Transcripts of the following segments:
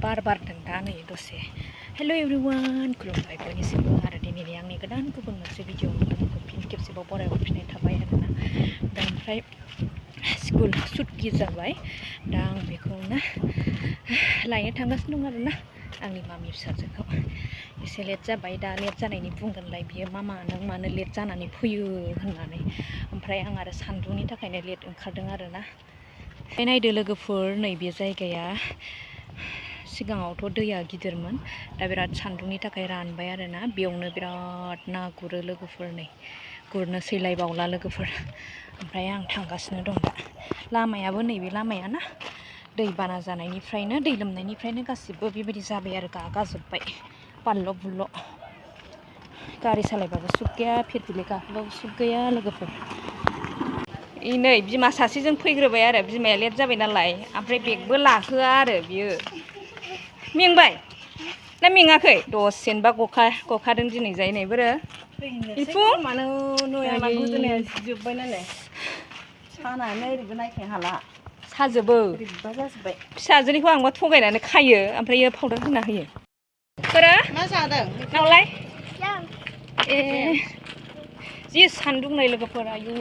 बार बारदों दा नै दसे हेल' एभ्रिवान खुलुमबाय बयनिसिमबो आरो दिनैनि आंनि गोदान गुबुन मोनसे भिडिअ नोंथांमोनखौ फिन खेबसेबाव बरायहरफिननाय थाबाय आरोना दा ओमफ्राय स्कुल सुटि जाबाय दा आं बेखौनो लायनो थांगासिनो दं आरोना आंनि मामि फिसाजोखौ एसे लेट जाबाय दा लेट जानायनि बुंगोनलाय बियो मामा नों मानो लेट जानानै फैयो होननानै ओमफ्राय आं आरो सान्दुंनि थाखायनो लेट ओंखारदों आरोना नायदो लोगोफोर नैबे जायगाया सिगाङावथ' दैया गिदिरमोन दा बिराद सान्दुंनि थाखाय रानबाय आरोना बेयावनो बिराद ना गुरो लोगोफोर नै गुरनोसैलाय बावला लोगोफोर ओमफ्राय आं थांगासिनो दं दा लामायाबो नैबे लामायाना दै बाना जानायनिफ्रायनो दै लोमनायनिफ्रायनो गासिबो बेबायदि जाबाय आरो गागाजोब्बाय बानल' बुल' गारि सालायबाबो सुख गैया फिरफिलि गाखोबाबो सुख गैया लोगोफोर नै बिमा सासेजों फैग्रोबाय आरो बिमाया लेट जाबाय नालाय ओमफ्राय बेगबो लाहोआ आरो बियो मेंबाय ना मेङाखै दसेनोबा गखादों दिनै जाय नै बोरो इफु मानो नयाना गोदोनाया जोब्बाय नालाय सानानै ओरैबो नायखाय हाला साजोबो बोरैबा जाजोब्बाय फिसाजोनिखौ आंबा थगायनानै खायो ओमफ्राय पाउडार होना होयो बोरो मा जादों नावलाय ए जि सान्दुं नै लोगोफोर आयु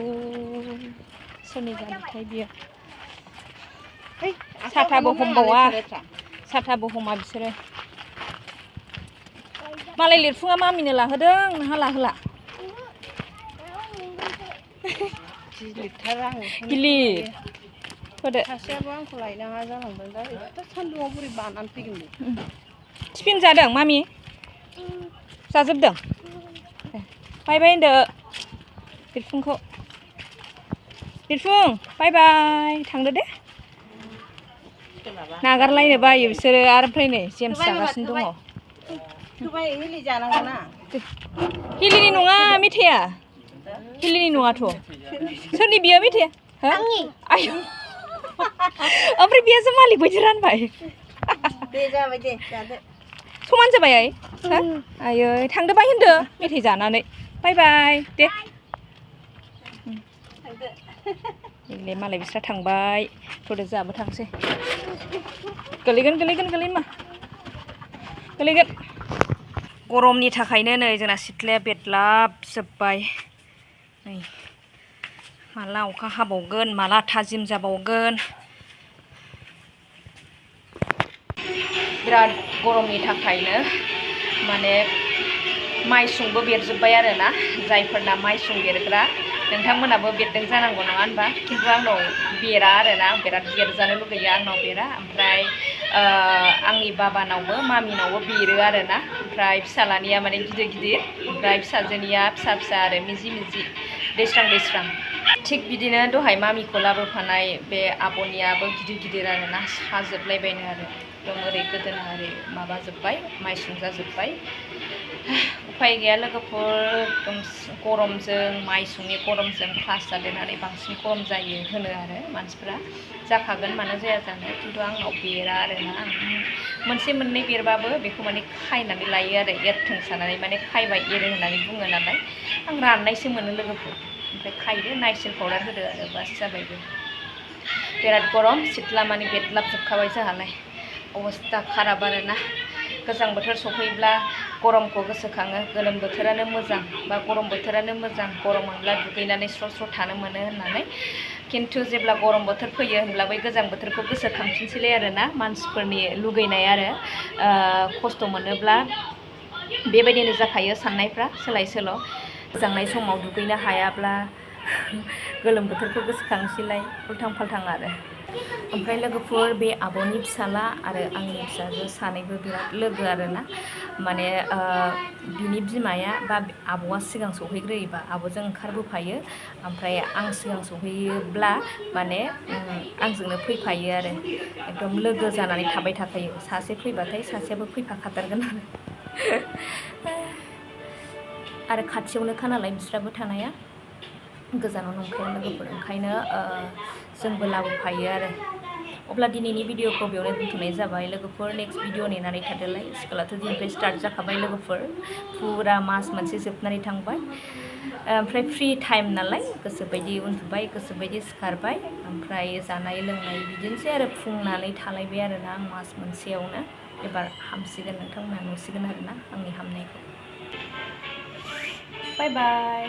सोरनि जानोथाय बियो साथाबो हमबावा साथाबो हमा बिसोरो मालाय लिरफुङा मामिनो लाहोदों नोंहा लाहोला गिलिर होदो सासेयाबो आंखौ लायनाङा जालांदों दा एथ' सान्दुङाव बोरै बानानै फैगोन बे टिफिन जादों मामि जाजोबदों बाय बाय होनदो लिरफुंखौ लिरफुं बाय बाय थांदो दे नागारलायनो बायो बिसोरो आरो ओमफ्राय नै जेम्स जागासिनो दङ हिलि जानांगौ ना हिलिनि नङा मेथाइया हिलिनि नङाथ' सोरनि बियो मेथाइया हो आयु ओमफ्राय बियासो मालिक बायदि रानबाय दे जाबाय दे जादो समान जाबाय आइ हो आयै थांदो बाय होनदो मेथाइ जानानै बाय बाय दे इले मालाय बिस्रा थांबाय थ'दो जोंहाबो थांसै गोलैगोन मा गोलैगोन गरमनि थाखायनो नै जोंना सिथ्लाया बेदलाबजोब्बाय नै माला अखा हाबावगोन माला थाजिम जाबावगोन बिराद गरमनि थाखायनो माने माइसुंबो बेरजोब्बाय आरोना जायफोरना माइसुं बेरग्रा नोंथांमोनाबो बेरदों जानांगौ नङा होनबा खिन्थु आंनाव बेरा आरोना बिराद बेरजानो लुगैयो आंनाव बेरा ओमफ्राय आंनि बाबानावबो मामिनावबो बेरो आरोना ओमफ्राय फिसालानिया माने गिदिर गिदिर ओमफ्राय फिसाजोनिया फिसा फिसा आरो मिजि मिजि दैस्रां थिग बिदिनो दहाय मामिखौ लाबोफानाय बे आब'नियाबो गिदिर गिदिर आरोना साजोबलायबायनो आरो एकदम ओरै गोदोना ओरै माबाजोब्बाय माइसुं जाजोब्बाय उफाय गैया लोगोफोर एकदम गरमजों माइसुंनि गरमजों क्लास जादेरनानै बांसिन गरम जायो होनो आरो मानसिफ्रा जाखागोन मानो जाया जानो खिन्थु आंनाव बेरा आरोना आं मोनसे मोननै बेरबाबो बेखौ माने खायनानै लायो आरो एरथों सानानै माने खायबा एरो होननानै बुङो नालाय आं राननायसो मोनो लोगोफोर ओमफ्राय खायदो नाइसिल पाउडार होदो आरो बास जाबायबो बिराद गरम सिथ्ला माने बेदलाबजोबखाबाय जोंहालाय अबस्था खाराब आरोना गोजां बोथोर सफैब्ला गरमखौ गोसोखाङो गोलोम बोथोरानो मोजां बा गरम बोथोरानो मोजां गरम मोनब्ला दुगैनानै स्र' स्र' थानो मोनो होननानै खिन्थु जेब्ला गरम बोथोर फैयो होनब्ला बै गोजां बोथोरखौ गोसोखांफिनसैलाय आरोना मानसिफोरनि लुगैनाय आरो खस्थ' मोनोब्ला बेबायदिनो जाखायो साननायफ्रा सोलाय सोल' गोजांनाय समाव दुगैनो हायाब्ला गोलोम बोथोरखौ गोसोखांसैलाय उल्थां फाल्थां आरो ओमफ्राय लोगोफोर बे आब'नि फिसाला आरो आंनि फिसाजो सानैबो बिराद लोगो आरोना माने बिनि बिमाया बा आब'आ सिगां सहैग्रोयोबा आब'जों ओंखारबोफायो ओमफ्राय आं सिगां सहैयोब्ला माने आंजोंनो फैफायो आरो एकदम लोगो जानानै थाबाय थाखायो सासे फैबाथाय सासेयाबो फैफाखाथारगोन आरो खाथियावनोखा नालाय बिस्राबो थानाया गोजानाव नंखाया लोगोफोर ओंखायनो जोंबो लाबोफायो आरो अब्ला दिनैनि भिडिअखौ बेयावनो दोनथ'नाय जाबाय लोगोफोर नेक्स्ट भिडिअ नेनानै थादोलाय स्कुलाथ' दिननिफ्राय स्टार्ट जाखाबाय लोगोफोर फुरा मास मोनसे जोबनानै थांबाय ओमफ्राय फ्रि टाइम नालाय गोसोबायदि उन्दुबाय गोसोबायदि सिखारबाय ओमफ्राय जानाय लोंनाय बिदिनोसै आरो फुंनानै थालायबाय आरोना आं मास मोनसेयावनो एबार हामसिगोन नोंथांमोनहा नुसिगोन आरोना आंनि हामनायखौ बाय बाय